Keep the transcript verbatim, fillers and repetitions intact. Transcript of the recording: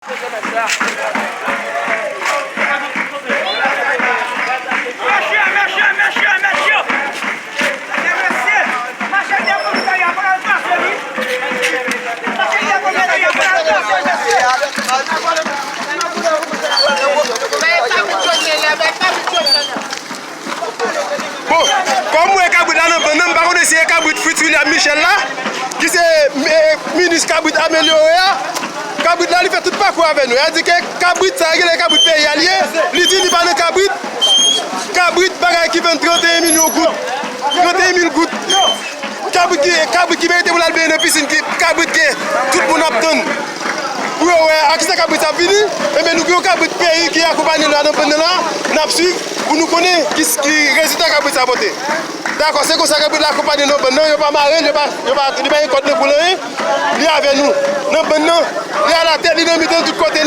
Bon, kòm m wè kabrit la nan bann nan, m pa konnen si e kabrit Fritz William Michel la, ki se, eh, minis kabrit amelyore a. Kabrit la, li fè tout pakou avè nou. Li di ke kabrit sa, gen lè kabrit peyi a li ye. Li di li pa nan kabrit. Kabrit bagay ki vann trannteyen milyon goud. Trannteyen mil goud. Kabrit ki, kabrit ki merite pou l al benyen nan pisin, ki kabrit ke tout moun ap tann pou yo wè a kisa kabrit sa ap vini. Ebyen, nou gen yon kabrit peyi ki akonpanye nou la nan bann nan la, n ap swiv pou nou konnen ki, ki rezilta kabrit sa pote. Dakò, se konsa kabrit la akonpanye nan bann nan, yo pa mare l, yo pa, yo pa, li pa gen kòd nan kou l anyen, li avè nou nan bann nan, li alatèt, li nan mitan tout kote,